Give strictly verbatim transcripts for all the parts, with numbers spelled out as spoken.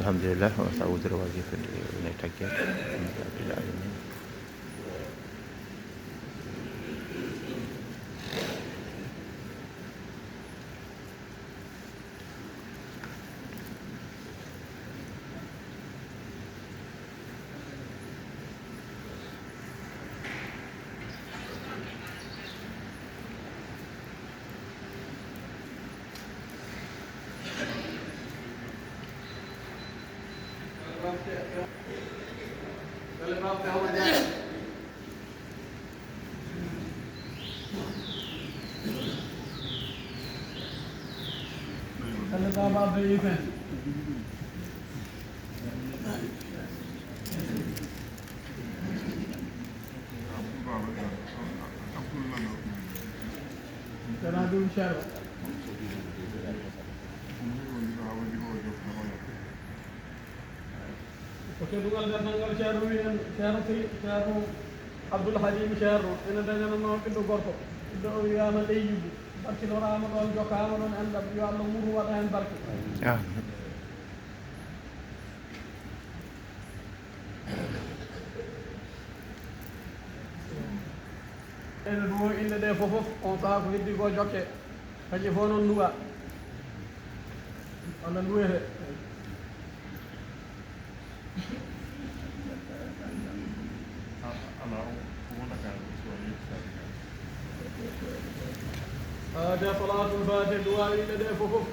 Alhamdulillah, on sa wudere wajibi ne taggete. Alhamdulillah. Tana ɗum Ceerno. Ko teddungal ngal tan ngal Ceerno wi en, Ceerno Sey, Ceerno Abdoul Halim Ceerno ene dañananoo ɓiɗɗo gorko. Ɓiɗɗo o wiyaama Leyyibu, barkinoraama ɗoon, jokkaama ɗoon enɗam, yo Allah wuur waɗa heen barke. Ah. Ene duwo inɗe ɗe fof fof, on sahaa ko heddi ko jokke. Kañƴe fof noon nduwa. Walla nduwete. Ala o, ko wona ka, so woni ka. Faatiha, salaatul faatiha, duwa inɗe ɗe fof fof.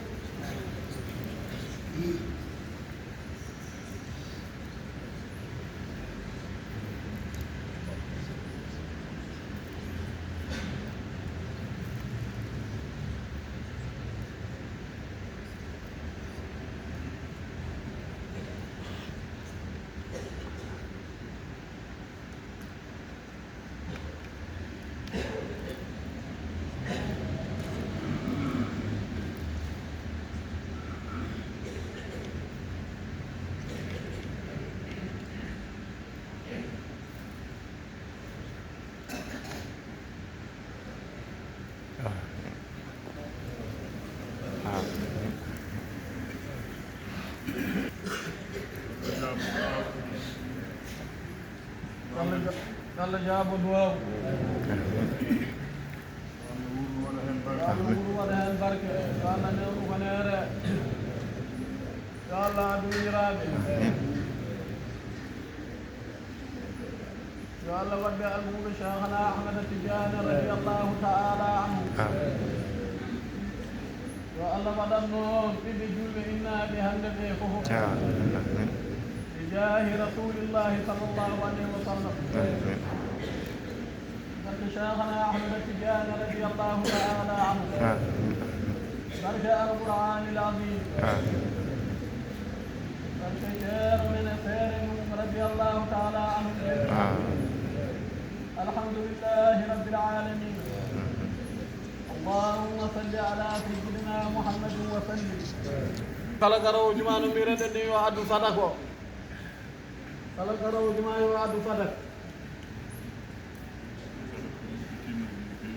Allah ja-, Allah jaabo duwaaw. Yo Allah wuur waɗa heen barke. Yo Allah newnu ko neere. Yo Allah addu miñiraaɓe. Yo Allah waɗ ɓe almuɓe Cheikhana Ahmada Tidiane radiyallahu ta'ala anhu. Yo Allah waɗan noon ɓiɓɓe julɓe innaaɓe hannde ɓe fof. Bi jaahi Rasulillahi sallallahu alayhi wa sallam. Barke Cheikhana Ahmada Tidiane radiyallahu ta'ala anhu. Barke Alqur'anil Azim. Barke Ceerno men e feere mum radiyallahu ta'ala anhu. Alhamdulillahi rabbil alamin. Allahumma salli ala sayyidina Muhammadin wa sallim. Kala garoowo juma no mbiiren ɗen ni yo addu sadaka o. Kala garoowo juma yo addu sadaka.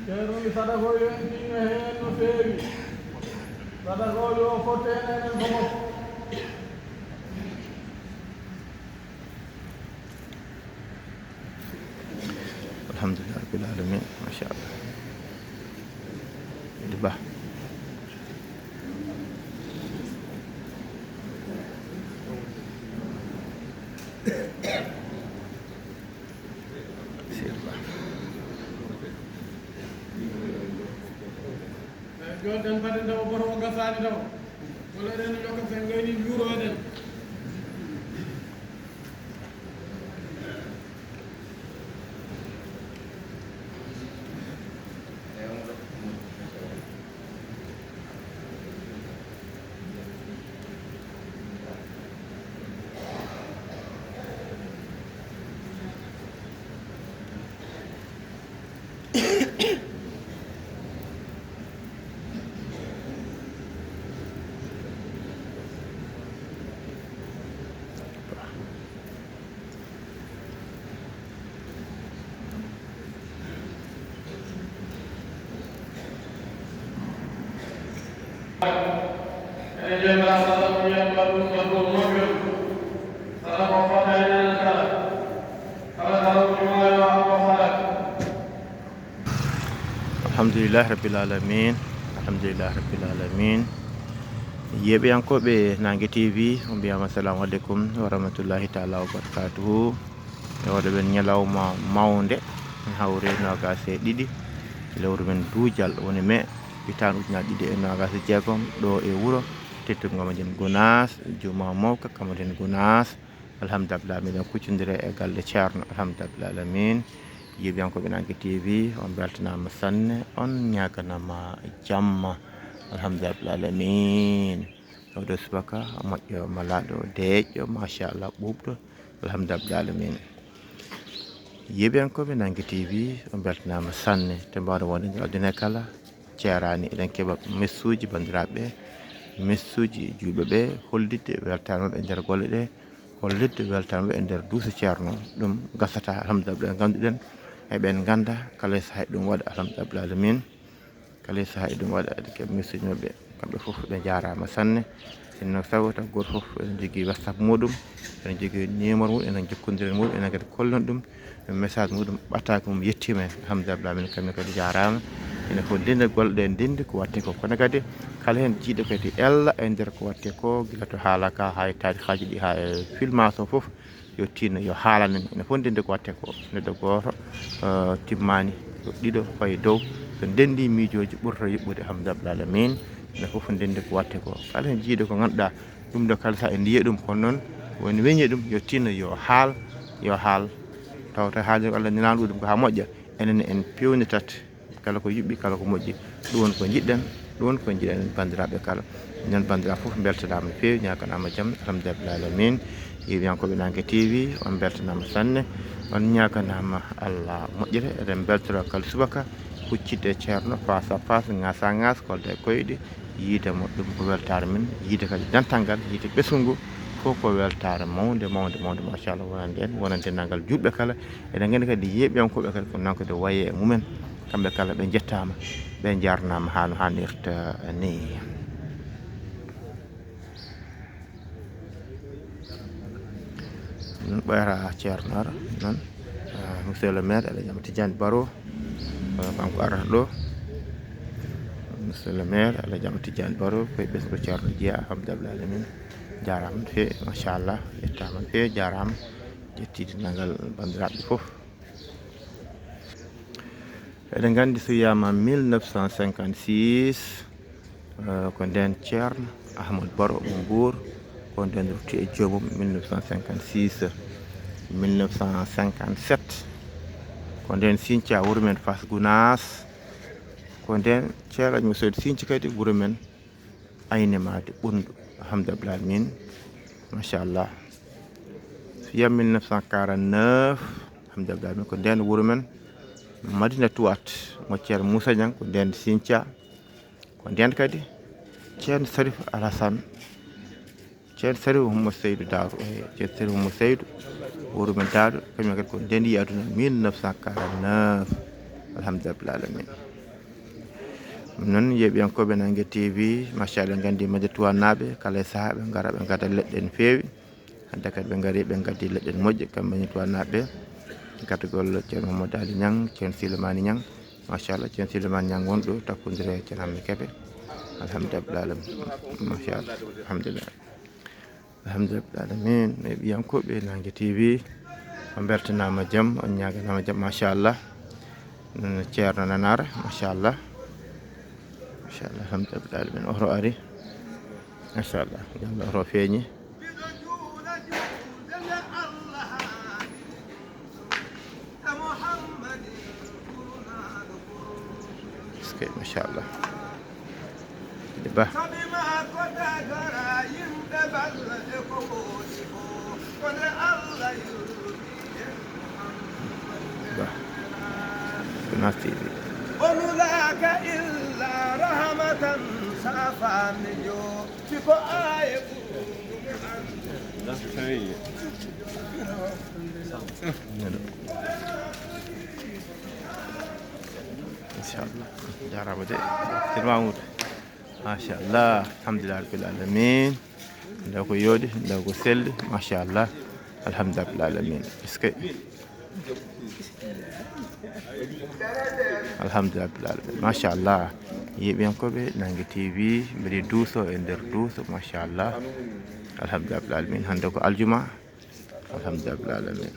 Ceerno wi sadaka o yo en tinno heen no feewi. Sadaka o yo fotte heen enen fof. Alhamdulillah rabbil alamin. Machallah. Seydi Bah. Seydi Bah. Eyi, jooɗden mbaɗen tawa boto o gasaani tawa. Walla eɗen jokka sen ngayni njuuroɗen. Ene jeyaa sara ɗum yamba ɗum e dow moƴƴol. Alhamdulillahi rabbil alamin. Alhamdulillahi rabbil alamin. Yeeɓiyankooɓe Nange T V, on mbiyama assalamu aleykum wa rahmatullahi taala wa barakatuhu. E oɗo ɓen ñalawma mawnde, hawre noogas e ɗiɗi, lewru men duujal, woni mai, hitaande ujunaaji ɗiɗi e noogas e jeegom, ɗo e wuro teddungo Madina Gunaas, Juuma Mawka ka Madina Gunaas. Alhamdulillah, miɗen kuccondire e galle Ceerno. Alhamdulillah alamin. Yeeɓiyankooɓe Nange T V, on mbeltanaama sanne, on ñaaganaama jamma. Alhamdulillah alamin. Oɗo subaka moƴƴo, malaaɗo, deeƴɗo, machallah, ɓuuɓɗo. Alhamdulillah alamin. Yeeɓiyankooɓe Nange T V, on mbeltanaama sanne, to mbaawɗon wonde e nder aduna kala. Ceeraani, eɗen keɓa message ji banndiraaɓe, message ji juulɓe ɓe, hollitde weltaare maɓɓe e nder golle ɗe, hollitde weltaare maɓɓe e nder duuso Ceerno. Ɗum gasata, alhamdulillah, ɓe ngannduɗen e ɓen ngannda, kala e sahaa ɗum waɗa, alhamdulillah alamin. Kala e sahaa ɗum waɗa, eɗen keɓa message maɓɓe. Kamɓe fof ɓe njaaraama sanne. Sinno taw tan gooto fof ene jogii WhatsApp muɗum, ene jogii numéro mum, ene jokkondira e muɗum, ene kadi kollon ɗum message muɗum, ɓattaaki mum yettiima en. Alhamdulillah, min kamɓe kadi njaaraama. Ene fof ndenndi golle ɗe ndenndi ko waɗte ko. Kono kadi kala heen jiiɗo kadi ella e nder ko waɗte ko, gila to haala ka, haa e taarikaaji ɗi, haa e filmation fof, yo tinno, yo haalan en. Ene fof ndenndi ko waɗte ko. Neɗɗo gooto, eh, timmaani, ko ɗiɗo fayi dow. So ndenndi miijooji ɓurta yuɓɓude, alhamdulillah alamin. Ene fof ndenndi ko waɗte ko. Kala heen jiiɗo ko ngannduɗaa, ɗum ɗo kala sahaa en ndiye ɗum, kono noon woni weñe ɗum, yo tinno, yo haal, yo haal. Tawata haalirde Allah nelaɗo ɗum ko haa moƴƴa, enen en peewnitat kala ko yuɓɓi, kala ko moƴƴi. Ɗum woni ko njiɗɗen, ɗum woni ko njiɗɗen banndiraaɓe kala. Enen banndiraaɓe fof mbeltanaama no feewi, ñaaganaama jam, alhamdulillah alamin. Yeeɓiyankooɓe Nange T V, on mbeltanaama sanne, on ñaaganaama Allah moƴƴere, eɗen mbeltora kala subaka huccitde e Ceerno face à face, ŋaas à ŋaas, kolde e koyɗe, yiide mo, ɗum ko weltaare men, yiide kadi dental ngal, yiide ɓesngu ngu, fof ko weltaare mawnde, mawnde, mawnde, machallah, wonande en, wonande denndaangal juulɓe kala. Eɗen nganndi kadi yeeɓiyankooɓe kadi ko nankude waye e mumen, kamɓe kala ɓe njettaama, ɓe njaarnaama haa no haanirta nii. Noon ɓooyata Ceerno ara noon, ah, monsieur le maire El Hadj Amadou Tidiane Baro, ah, kanko arata ɗo. Monsieur le maire El Hadj Amadou Tidiane Baro, koye ɓesngu Ceerno jeyaa, alhamdulillah alamin. Jaaraama no feewi, machallah, yettaama no feewi, jaaraama. Ƴettii denndaangal banndiraaɓe fof. Eɗen nganndi so wiyaama mille neuf cent cinquante-six, eh, ko ndeen Ceerno Ahmadu Baro mo Mbuur, ko ndeen rutti e joomum mille neuf cent cinquante-six, mille neuf cent cinquante-sept, ko ndeen Sinthiou wuro men Fass Gounass, ko ndeen Ceerno Alhaji Seydu Sinthiou kadi wuro men Ayne Maadi Ɓunndu, alhamdulillah alamin, machallah. So wiyaama mille neuf cent quarante-neuf, alhamdulillah alamin, ko ndeen wuro men Madina Tuwaat, mo Ceerno Muusa Ñaŋ, ko ndeen Sinthiou, ko ndeen kadi Ceerno Sarif Alassane, Ceerno Sarif Oumar Seydou Darou, e Ceerno Sarif Oumar Seydou, wuro men Daado, kañum kadi ko ndeen yii aduna mille neuf cent quarante-neuf, alhamdulillah alamin. Ɗum noon, yeeɓiyankooɓe Nange T V, machallah, nganndi Madina Tuwaanaaɓe, kala e sahaa ɓe ngara, ɓe ngadda leɗɗe no feewi. Hannde kadi ɓe ngari, ɓe ngaddi leɗɗe no moƴƴi, kamɓe Madina Tuwaanaaɓe. Gatagol Ceerno Mamadou Ali Ñaŋ, Ceerno Silimani Ñaŋ, machallah, Ceerno Silimani Ñaŋ won ɗo, takkondire e Ceerno Hammet Kebe. Alhamdulillah, machallah, alhamdulillah. Alhamdulillah alamin, yeeɓiyankooɓe Nange T V, on mbeltanaama jam, on ñaaganaama jam, machallah. Ceerno Nanara, machallah. Machallah, alhamdulillah alamin, oto ari. Machallah, yalla oto feeñi. Est-ce que, machallah. Ba. Ba. Ko nasti. Inchallah. Jarama de. Sir Mamoudou. Machallah. Alhamdulillah rabbil alamin. Nda ko yooɗi, nda ko selli. Machallah. Alhamdulillah rabbil alamin. Est-ce que Alhamdulillah rabbil alamin. Machallah. Yeeɓiyankooɓe Nangue T V, mbeɗe duuso e nder duuso, machallah. Alhamdulillah rabbil alamin. Hannde ko aljuma. Alhamdulillah rabbil alamin.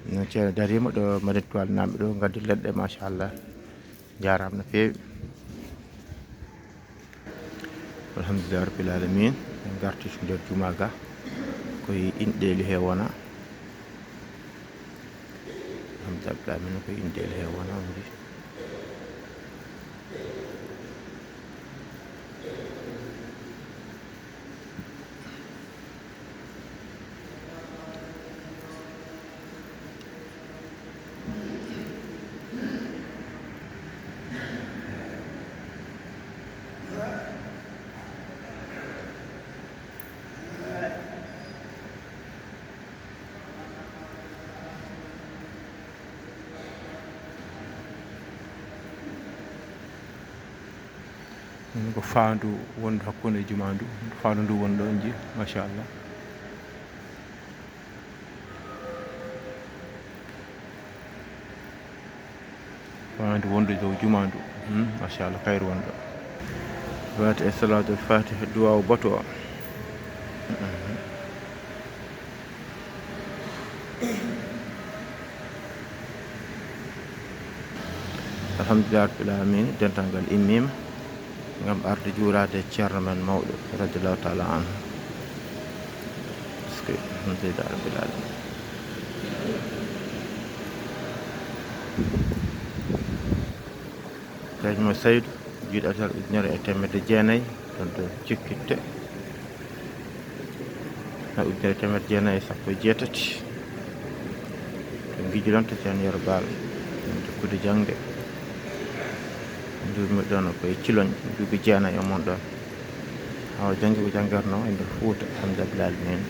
No Ceerno dariima ɗo, Madinatu Tuwaal naaɓe ɗo, ngaddi leɗɗe, machallah. Jaaraama no feewi. Alhamdulillah rabbil alamin. En ngarti nder juma ga. Koye inɗeeli he wona. Alhamdulillah rabbil alamin, koye inɗeeli he wona, on mbi. Ɗum ko faandu wondu hakkunde e jumaa ndu, faandu ndu woni ɗo, nji, machallah. Faandu wondu e dow jumaa ndu. Hmm, machallah, kayru woni ɗo. Waati e salaatul fatiha, duwaawu batu o. Mhm. Alhamdulillah rabbil alamin, dental ngal immiima ngam arde juuraade ceerno men mawɗo, radiyallahu taala anhu. Parce que alhamdulillah rabbil alamin. Ceerno Saydu, juuɗe atal ujunere e teemedde jeenayi, toon to Cikkitte. Ha ujunere teemedde jeenayi e sappo e jeetati. To Ngijilon to Ceerno Yero Baal. Ɗum jokkude jaŋde. Nduumi ɗoon ko e Ciloñ, duuɓi jeenayi o mon ɗoon. Hawa janngi ko janngatnoo e nder Fuuta, alhamdulillah alamin.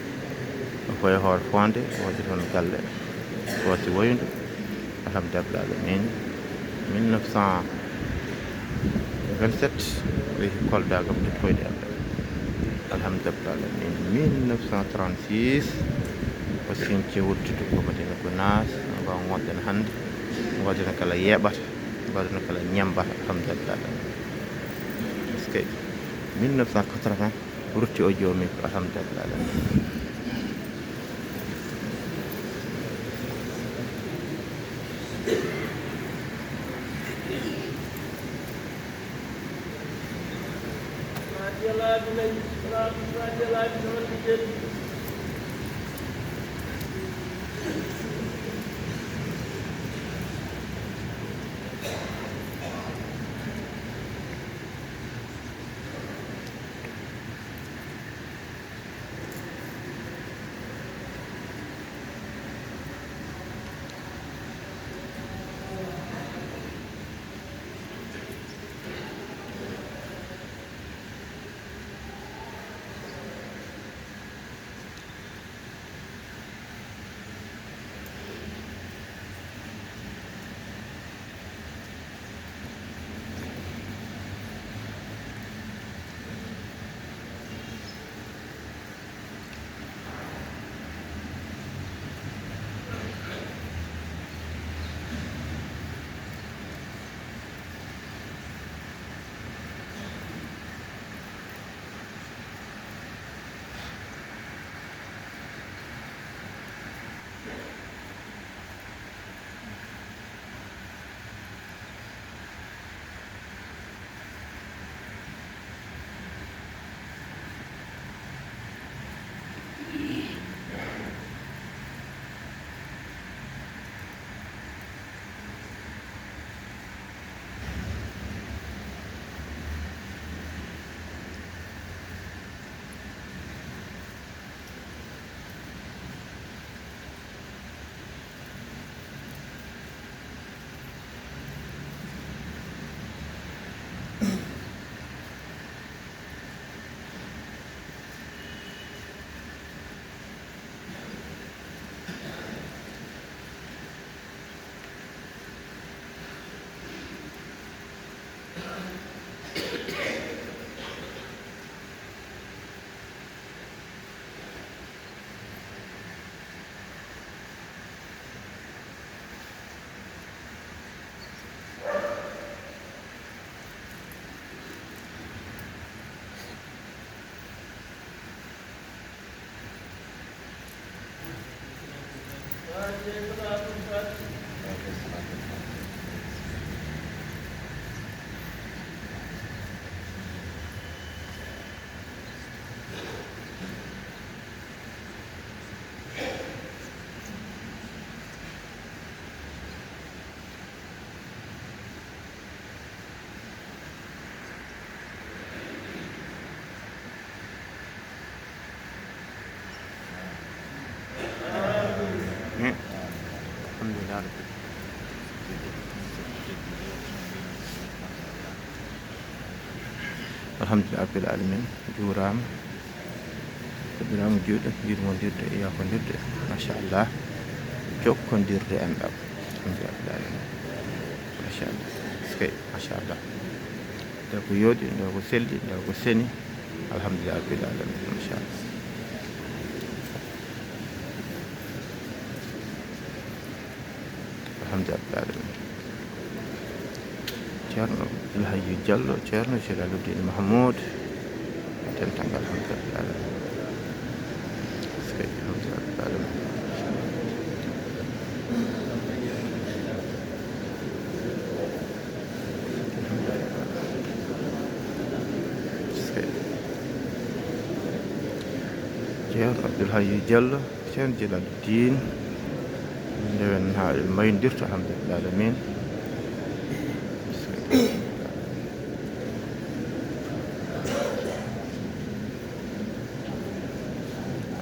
O fayi hoore foonde, o waɗi toon galle. O waɗi woyndu, alhamdulillah alamin. Mille neuf cent vingt-sept, o yehi Kolda gam ƴettoyde Allah. Alhamdulillah alamin. Mille neuf cent trente-six, o sinci wuttude ko Madina Gunaas, o mbawa ngoɗɗen hannde, o waɗi no kala yeeɓata, o waɗi no kala ñembata, alhamdulillah alamin. Parce que mille neuf cent quatre-vingts, rutti o joomi ko alhamdulillah alamin. Alhamdulillah rabbil alamin, juuraama. Fuɗɗiraama juuɗe, yurmondirde e yaafondirde, machallah, jokkondirde enɗam. Alhamdulillah rabbil alamin. Machallah. Eskey, machallah. Nde ko yooɗi, nde ko selli, nde ko seni. Alhamdulillah rabbil alamin. Machallah. Alhamdulillah rabbil alamin. Ceerno Abdoul Hayyu Diallo, Ceerno Jalaluddin Mahmoud, dental ngal, alhamdulillah rabbil alamin. Sey, alhamdulillah rabbil alamin. Sey. Ceerno Abdoul Hayyu Diallo. Ceerno Jalaluddin, ndewen haa en mayndirta, alhamdulillah alamin.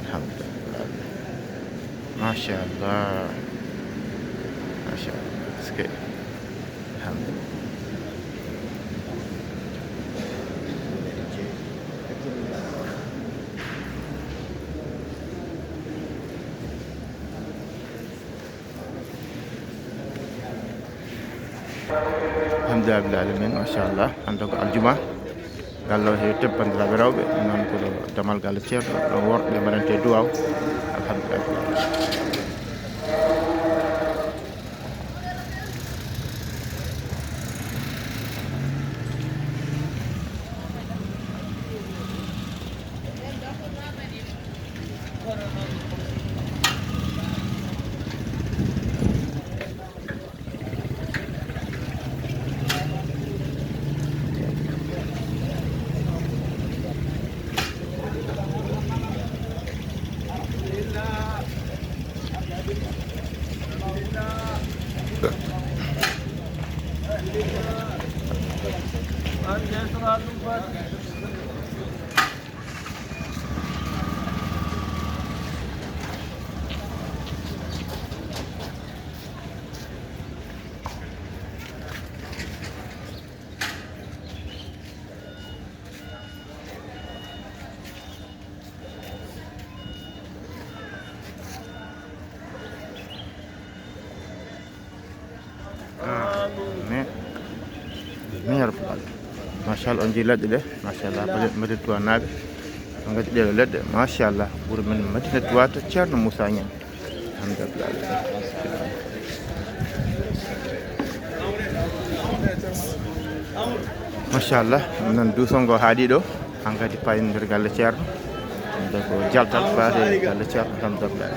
Alhamdulillah. Machallah. Machallah. Eskey. Alhamdulillah. Alhamdulillah rabbil alamin, machallah. Hannde ko aljuma. Galle o heewi tebbandiraaɓe rewɓe, noon ko damal galle ceerno, ɗo worɓe mbaɗante duwaaw. Alhamdulillah. Ah, mais, mais, machallah, on njii leɗɗe ɗe, machallah, mbaɗi, mbaɗi tuwanaaɓe, on ngaddi ɗeɗo leɗɗe, machallah, wuro men Madina Duwata, Ceerno Moussa Niang. Alhamdulillah. Machallah, ɗum noon duuso ngo haaɗi ɗo, hankadi payen nder galle ceerno. Ɗum ɗo ko jaltal faade galle ceerno, alhamdulillah.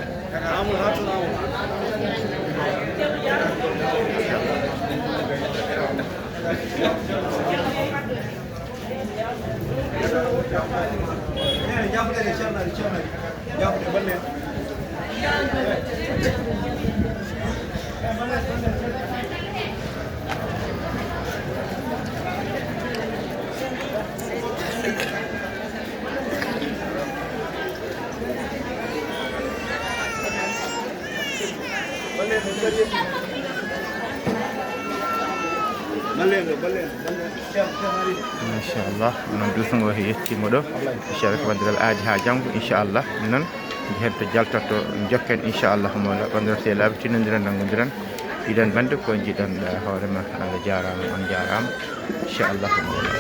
Machallah, onon duuso ngo he yettiima ɗo. Inchallah, ko waɗde aadi haa janngo, inchallah. Noon, njehen to jaltorto, njokken, inchallah, mawla. Banndiraɓe, sehilaaɓe, tinondiren, nanngondiren. Yiɗen bannde ko njiɗen, eh, hoore ma. Allah jaaraama, on jaaraama. Inchallah, mawla.